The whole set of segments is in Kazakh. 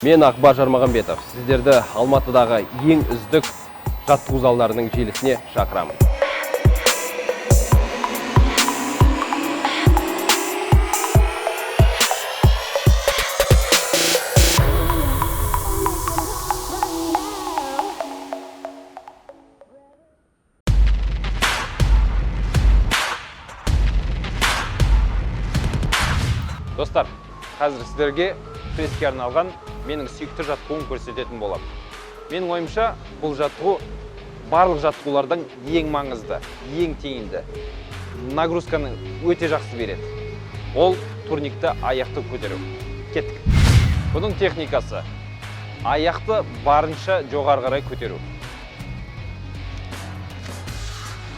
Мен Ақбар Жармағамбетов сіздерді Алматыдағы ең үздік жаттығу залдарының желісіне шақырамын. Достар, қазір сіздерге пресске арналған менің сүйікті жаттығуым көрсететін боламын. Менің ойымша, бұл жаттығу барлық жаттығулардан ең маңызды, ең тиімді. Нагрузканы өте жақсы береді. Ол турникті аяқты көтеру. Кеттік. Бұның техникасы аяқты барынша жоғары қарай көтеру.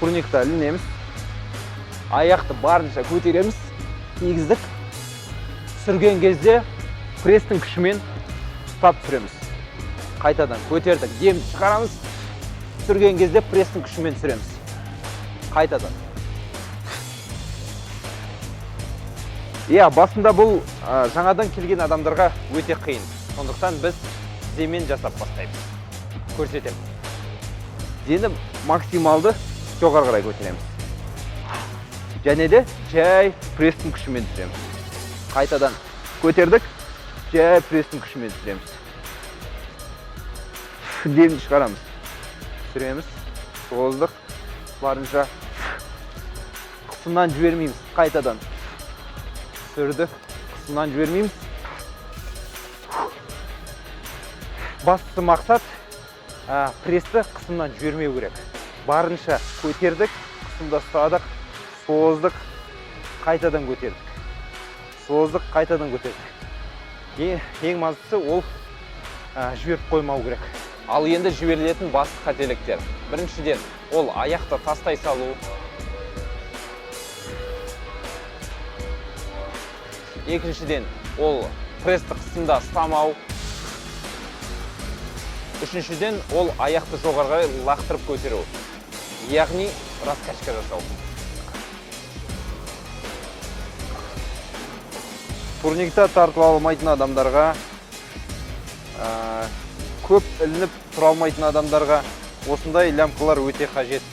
Турникті ілінеміз. Аяқты барынша көтереміз. Тигіздік. Түсірген кезде пресстің күшімен ұстап түсіреміз. Қайтадан көтердік, дем шығарамыз. Түсірген кезде пресстің күшімен түсіреміз. Қайтадан. Иә, басында бұл жаңадан келген адамдарға өте қиын. Сондықтан біз тіземен жасап бастаймыз. Көрсетемін. Тізені максималды жоғары қарай көтереміз. Және де жай пресстің күшімен түсіреміз. Қайтадан көтердік, жай пресстің күшімен түсіреміз. Демді шығарамыз. Түсіреміз, создық, барынша қысымнан жібермейміз. Қайтадан түсірдік, қысымнан жібермейміз. Басты мақсат прессті қысымнан жібермеу керек. Барынша көтердік, қысымда ұстадық, создық, қайтадан көтердік. Создық, қайтадан көтердік. Ең маңыздысы ол жіберіп қоймау керек. Ал енді жіберілетін басты қателіктер. Біріншіден, ол аяқты тастай салу. Екіншіден, ол прессті қысымда ұстамау. Үшіншіден, ол аяқты жоғары қарай лақтырып көтеру. Яғни раскачка жасау. Турникта тартып алмайтын адамдарға, көп ілініп тұра алмайтын адамдарға осындай лямкалар өте қажет.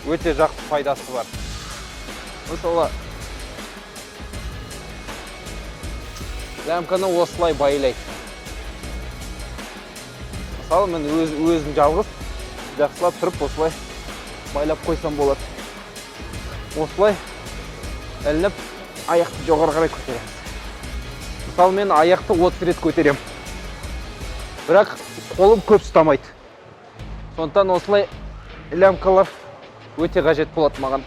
Өте жақсы пайдасы бар. Мысалы, лямканы осылай байлайды. Мысалы, мен өзім жалғыз жақсылап тұрып осылай байлап қойсам болады. Осылай ілініп аяқты жоғары қарай көтереміз. Мысалы, мен аяқты 30 рет көтеремін. Бірақ қолым көп ұстамайды. Сондықтан осылай лямкалар өте қажет болады маған.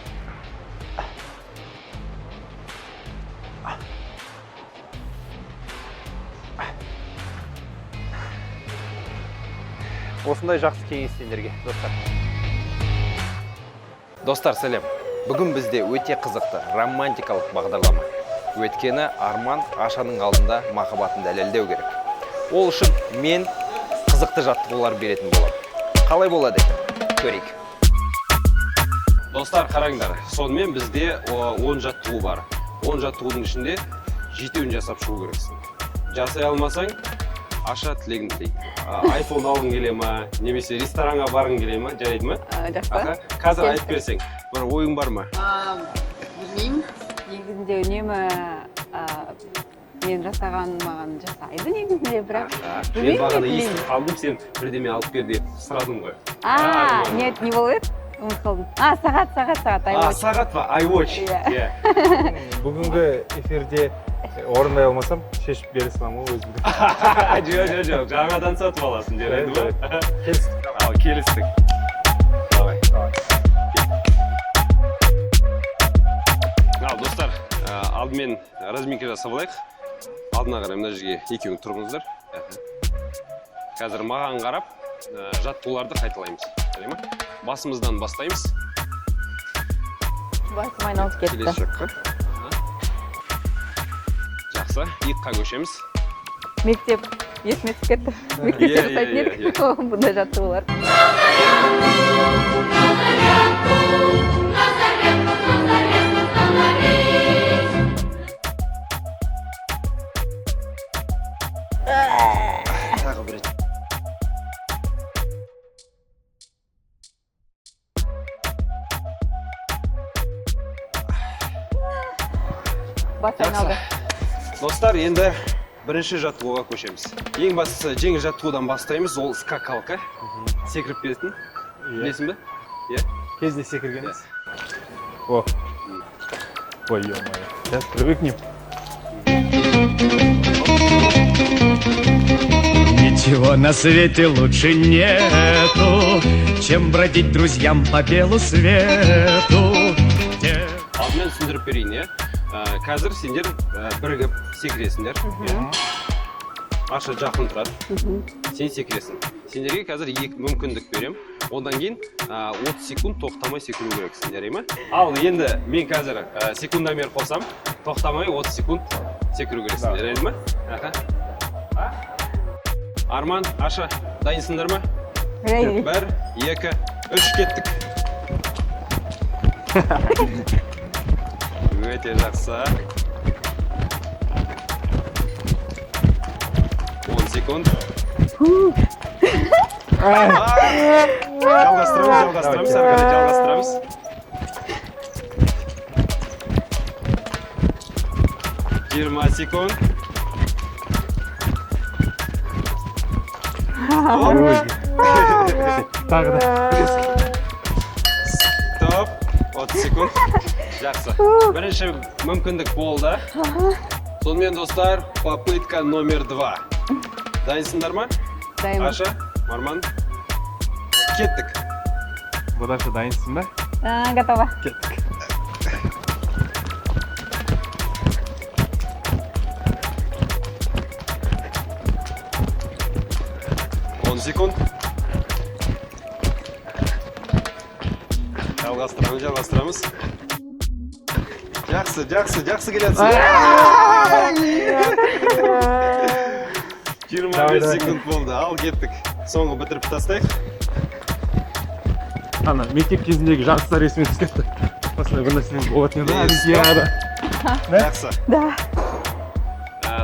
Осындай жақсы кеңес сендерге, достар. Достар, сәлем. Бүгін бізде өте қызықты романтикалық бағдарлама. Өйткені Арман Ашаның алдында махаббатын дәлелдеу керек. Ол үшін мен қызықты жаттығулар беретін боламын. Қалай болады екен? Көрейік. Достар, қараңдар. Сонымен бізде 10 жаттығу бар. 10 жаттығудың ішінде жетеуін жасап шығу керексің. Жасай алмасаң, Аша тілегін тілейді. Айфон алғың келе ма, немесе ресторанға барғың келе ма, жарайды ма? Жақсы. Аха, қазір айтып берсең, бір ойың бар ма? Білмеймін. Негізінде үнемі мен жасаған маған жасайды негізінде, бірақ Мен білмеймін, бағана не естіп тілеймін. қалдым, сен бірдеме алып бер деп сұрадың ғой. А, Арман. нет, не болып еді? Ұмытып қалдым. А, сағат, сағат, сағат, iWatch. Сағат па? iWatch. Иә. Иә. Бүгінгі эфирде орындай алмасам, шешіп бере саламын ғой өзімді. Жоқ, жоқ, жоқ, жаңадан сатып аласың, жарайды ма? Келістік. Ал, келістік. Давай. Ал, достар, алдымен разминка жасап алайық. Алдына қарай мына жерге екеуің тұрыңыздар. Аха. Қазір маған қарап, жаттығуларды қайталаймыз. Жарай ма? Басымыздан бастаймыз. Басым айналып кетті. Келесі жаққа. Жақсы, иыққа көшеміз. Мектеп есіме түсіп кетті. Мектепте Иә, жасайтын иә, едік бұндай жаттығулар. Бас айналды. Достар, енді бірінші жаттығуға көшеміз. Ең бастысы, жеңіл жаттығудан бастаймыз. Ол скакалка, секіріп беретін. Білесің бе? Иә. Кезінде секіргенбіз. О, ой, ё-моё, сейчас привыкнем. Ничего на свете лучше нету, чем бродить друзьям по белу свету. Алдымен түсіндіріп берейін, иә. Қазір сендер бірігіп секіресіңдер, иә. Аша жақын тұрады, сен секіресің. Сендерге қазір екі мүмкіндік беремін. Одан кейін 30 секунд тоқтамай секіру керексің, жарай ма? Ал енді мен қазір секундомер қосам, тоқтамай 30 секунд секіру керексің, жарайды ма? Аха. Арман, Аша, дайынсыңдар ма? Ready. Бір, екі, үш, кеттік! Өте жақсы. 10 секунд. Жалғастырамыз, жалғастырамыз, ары қарай жалғастырамыз. 20 секунд. Оп. Тағы да. Стоп. 30 секунд. Жақсы. Бірінші мүмкіндік болды. Сонымен, достар, попытка номер 2. Дайынсыңдар ма? Дайынмын. Аша, Арман. Кеттік. Бодаша, дайынсың ба? А, готова. Кеттік. 10 секунд. Жалғастырамыз, жалғастырамыз. Жақсы, жақсы, жақсы келатсың. 25 Давай, давай. секунд болды. Ал кеттік. Соңғы бітіріп тастайық. Ана мектеп кезіндегі жарыстар есіме түсіп кетті. Осындай бір нәрсе болатын еді ғой, олимпиада. Жақсы. Да.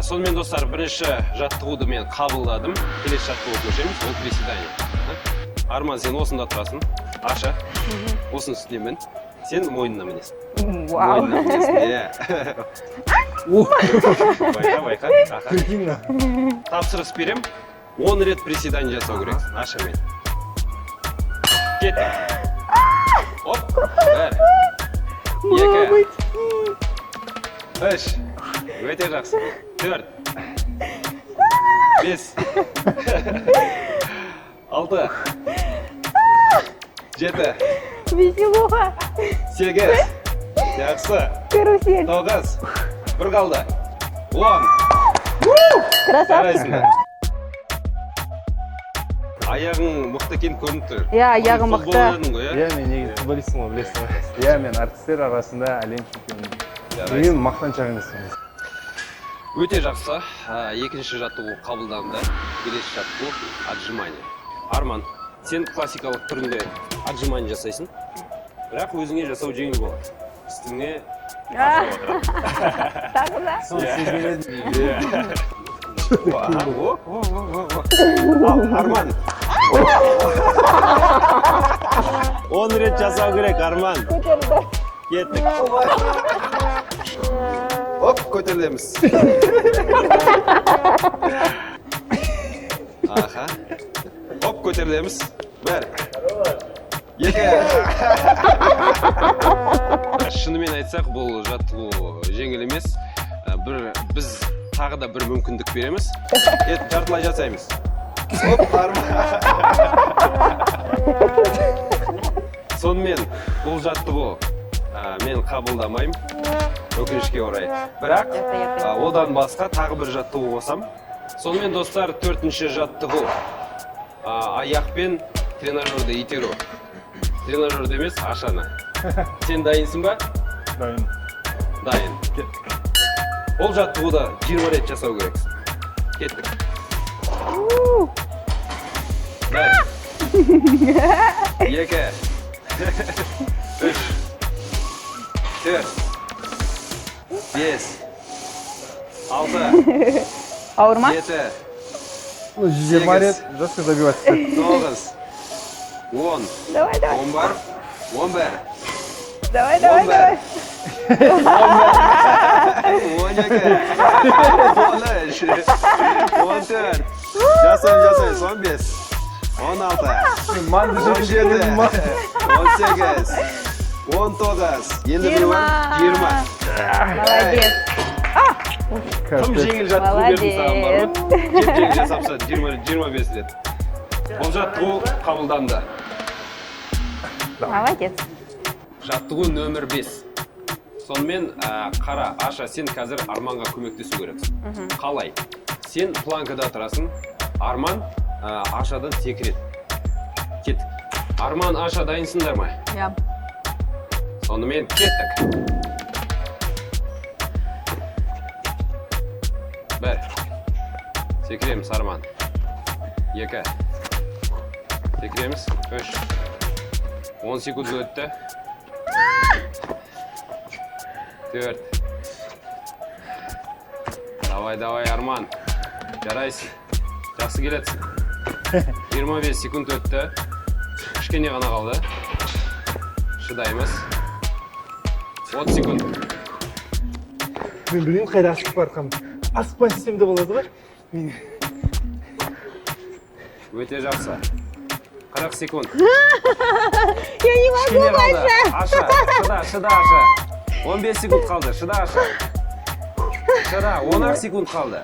Сонымен, достар, бірінші жаттығуды мен қабылдадым. Келесі жаттығуға көшеміз, ол приседание. Арман, сен осында тұрасың. Аша, осының үстіне мін. Сен мойнына мінесің. Вау. Мойнына мінесің, иә. Байқа, байқа. Аха. Прикинь. Тапсырыс берем. 10 рет приседание жасау керек Ашамен. Кеттік. Оп, бір, екі, үш, өте жақсы, төрт, бес, алты, жеті, Веселуха. сегіз, жақсы, Карусель. 9, бір қалды, 10. Красавчик. Жарайсыңдар. Аяғың мықты екені көрініп тұр. Иә, аяғым Футбол мықты. ойнадың ғой, иә? Иә, мен негізі футболистпін ғой, білесің ғой. Иә, мен әртістер арасында әлем чемпионымын. Жарайсың. Мен мақтаншақ емеспін. Өте жақсы. Екінші жаттығу қабылданды. Келесі жаттығу — отжимание. Арман, сен классикалық түрінде отжимание жасайсың, бірақ өзіңе жасау жеңіл болады. Үстіңе Аша отырады. Тағы да. Соны сезбедім. Иә. Аха, о, о, о, о, о. Ал, Арман, 10 рет жасау керек, Арман. Көтерді. Кеттік. Оп, көтерілеміз. Аха, оп, көтерілеміз. Бір, екі. Шынымен айтсақ, бұл жаттығу жеңіл емес. Бір біз тағы да бір мүмкіндік береміз. Ет, жартылай жасаймыз. Оп, Арман. Сонымен, бұл жаттығу мен қабылдамаймын, өкінішке орай. Бірақ одан басқа тағы бір жаттығу қосам. Сонымен, достар, төртінші жаттығу: аяқпен тренажерді итеру. Тренажерді емес, Ашаны. Сен дайынсың ба? Дайын. Дайын. Ол жаттығуды 20 рет жасау керексің. Кеттік. Бір, екі, үш, төрт, бес, алты, Ауыр ма? жеті, Ну, 20 Сегіз. рет жестко забиваться. 9, 10, Давай, давай. 11, 11, Давай, давай, 11. Давай. 12, 13, 14, жасаймыз, жасаймыз, 15, 16, 17, 18, 19, енді біреу бар, 20. Молодец. Тым жеңіл жаттығу бердім саған, бар ғой. Жеп жеңіл жасап тастады, 20, 25 рет. Бұл жаттығу қабылданды. Молодец. Жаттығу нөмір 5. Сонымен, қара, Аша, сен қазір Арманға көмектесу керексің. Қалай? Сен планкада тұрасың, Арман Ашадан секіреді. Кеттік. Арман, Аша, дайынсыңдар ма? Иә. Сонымен кеттік. Бір. Секіреміз, Арман. Екі. Секіреміз. Үш. 10 секунд өтті. Төрт. Давай, давай, Арман. Жарайсың. Жақсы келатсың. 25 секунд өтті. Кішкене ғана қалды. Шыдаймыз. 30 секунд. Мен білмеймін, қайда асып бара жатқанымды. Асықпай істесем де болады ғой. Мен Өте жақсы. 40 секунд. Я не могу Кішкене қалды. больше. Аша, шыда, шыда, Аша. 15 секунд қалды. Шыда, Аша. Шыда, 10 секунд қалды.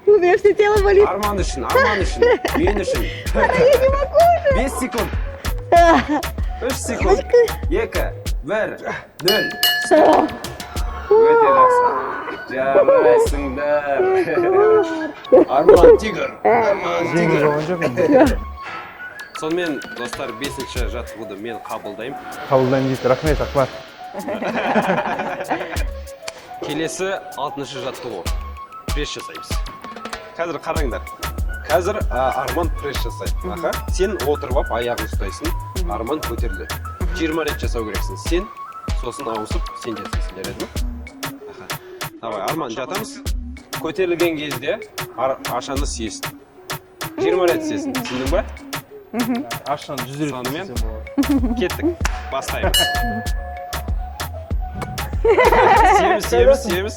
У меня все тело болит. Арман үшін, Арман үшін, мен үшін. Я не могу уже. 5 секунд. 3 секунд. 2, 1, 0. Стоп. Өте жақсы. Жарайсыңдар. Арман тигр. Арман жеңіл тигр. болған жоқпын. Сонымен, достар, бесінші жаттығуды мен қабылдаймын. Қабылдаймын дейді. Рахмет, Ақмар. Келесі алтыншы жаттығу. Пресс жасаймыз. Қазір қараңдар. Қазір Арман пресс жасайды. Аха. Сен отырып алып аяғын ұстайсың. Арман көтеріледі. 20 рет жасау керексің. Сен сосын ауысып сен жасайсың, жарайды ма? Аха. Давай, Арман, жатамыз. Көтерілген кезде Ашаны сүйесің. 20 рет сүйесің. Түсіндің ба? Ашаны 100 рет Сонымен? істесем болады. Кеттік. Бастаймыз. Сүйеміз, сүйеміз, сүйеміз.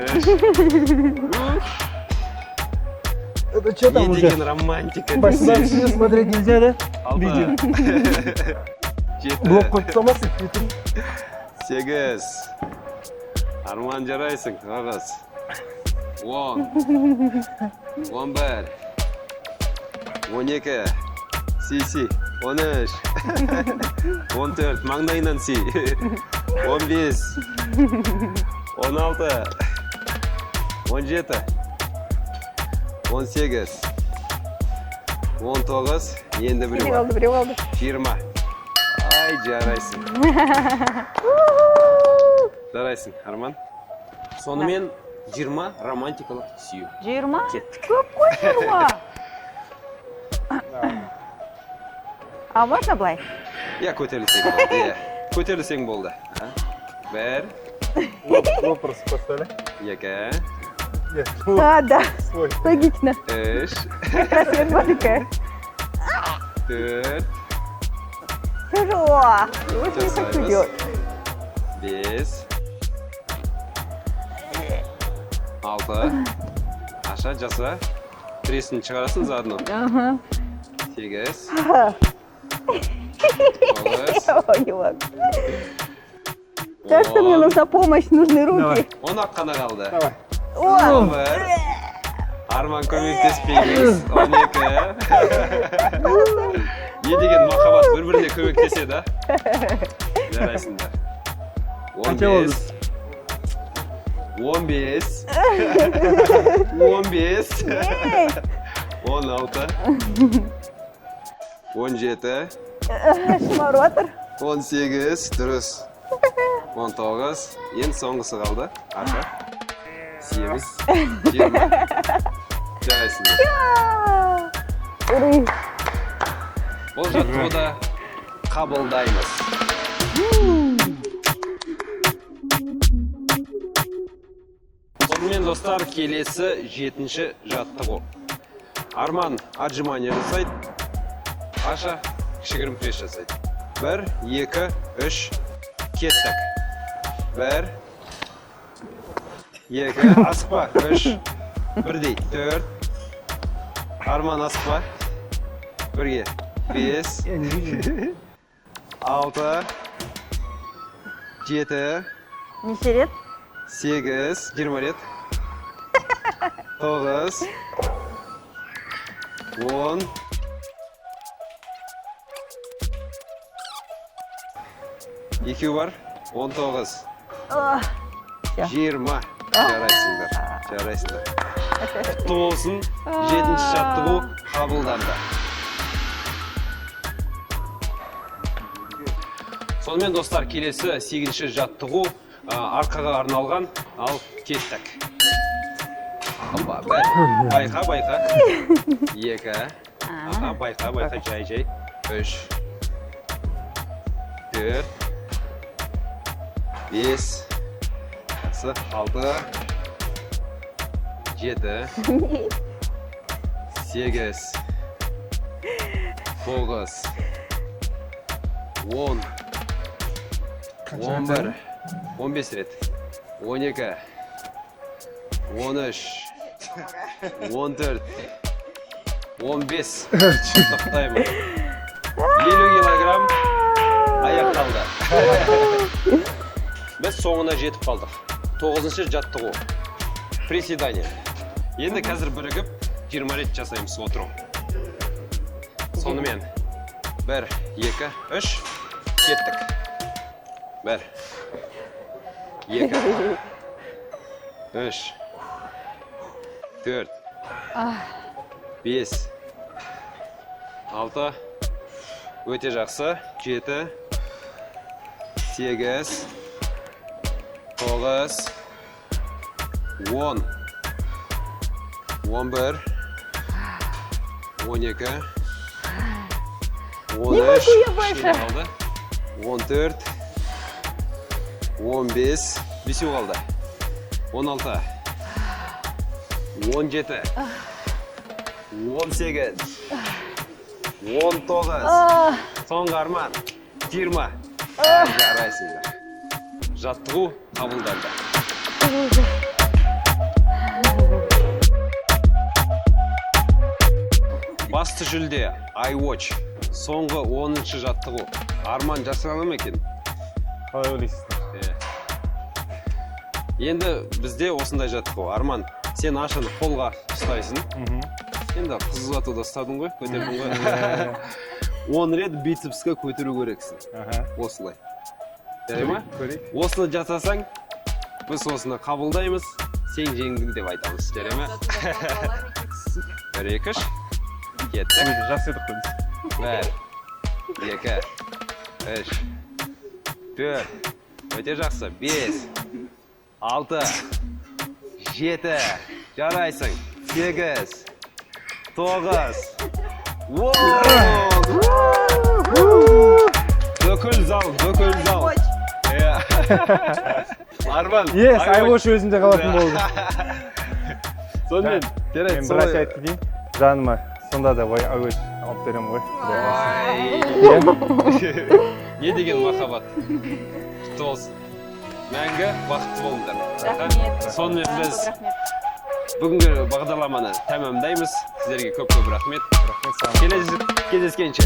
Үш. Это что там Не уже? деген романтика. Басынан смотреть нельзя, да? Алты. Видео. Жеті. Блок қойып тастамасын. Сегіз. Арман, жарайсың. Тоғыз. 10. 11. 12. Сүй, сүй. 13. 14. Маңдайынан сүй. 15. 16. 17. 18. 19. Енді Біреу біреу. қалды, біреу қалды. 20. Ай, жарайсың. Жарайсың, Арман. Сонымен 20 романтикалық сүю. 20? Кеттік. Көп қой, 20. А можно былай? Иә, көтерілсең болды. Иә. Көтерілсең болды. Аха. Бір, Вопрос поставили. екі, Нет, А, да, свой. логично. үш, Как раз я маленькая. төрт, Тяжело. Очень не хочу Жасаймыз. делать. Бес, алты. Аша, жаса. Прессін шығарасың заодно. Ага. Сегіз, тоғыз, Ой, не могу. Кажется, мне он. нужна помощь, нужны руки. Давай. 10 ақ қана қалды. Давай. О, 11. Арман, көмектеспейміз. 12. Не деген махаббат, бір біріне көмектеседі, а? Жарайсыңдар. Қанша болды? 15. 15. 15. эй, 16. 17. шморотор. 18. Дұрыс. 19. Ең соңғысы қалды. Аша. 8. 20. Жарайсыңдар. Ұры. Бұл жаттығуды қабылдаймыз. Сонымен, достар, келесі жетінші жаттығу. Арман отжимание жасайды. Аша кішігірім пресс жасайды. Бір, екі, үш, кеттік. 1, 2, асықпа, 3, бірдей, 4, Арман, асықпа, бірге, 5, 6, 7, Неше рет? 8, 20 рет, 9, 10, екеу бар, 19, 20. Жарайсыңдар, жарайсыңдар. Құтты болсын, жетінші жаттығу қабылданды. Сонымен, достар, келесі сегізінші жаттығу арқаға арналған. Ал кеттік. Опа, бір, байқа, байқа, екі, аха, байқа, байқа, жай, жай, үш, төрт, бес, жақсы, алты, жеті, сегіз, тоғыз, 10, 11, 15 рет, 12, 13, 14, 15. Тоқтаймын. 50 килограмм аяқталды. Біз соңына жетіп қалдық. Тоғызыншы жаттығу — приседание. Енді қазір бірігіп 20 рет жасаймыз отыру. Сонымен, бір, екі, үш, кеттік. Бір, екі, үш, төрт, бес, алты, өте жақсы, жеті, сегіз, тоғыз, 10, 11, 12, 13, больше. Қалды, 14, 15, бесеу қалды, 16, 17, 18, 19, соңғы, Арман, 20. Жарайсыңдар, жаттығу қабылданды. Басты жүлде — iWatch. Соңғы 10-шы жаттығу. Арман жасыра ма екен? Қалай ойлайсыздар? Иә. Енді бізде осындай жаттығу. Арман, сен ашаны қолға ұстайсың. Енді қыз ұзатуда ұстадың ғой, көтердің ғой. 10 рет бицепске көтеру керексің. Осылай, жарай ма? Көрейік. Осыны жасасаң, біз осыны қабылдаймыз, сен жеңдің деп айтамыз, жарай ма? Бір, екі, үш, кеттік. Өте жақсы едік қой біз. Бір, екі, үш, төрт, өте жақсы, бес, алты, жеті, жарайсың, сегіз, тоғыз, 10. Бүкіл зал, бүкіл зал. Иә, Арман. Yes, iWatch өзімде қалатын болды. Сонымен, жарайды. Мен бір нәрсе айтып кетейін. Жаныма сонда да iWatch алып беремін ғой, Құдай қаласа. Ай. Не деген махаббат! Құтты болсын, мәңгі бақытты болыңдар. Рахмет. Сонымен, біз Рахмет. бүгінгі бағдарламаны тәмамдаймыз. Сіздерге көп көп рахмет. Рахмет саған. Келесі кездескенше.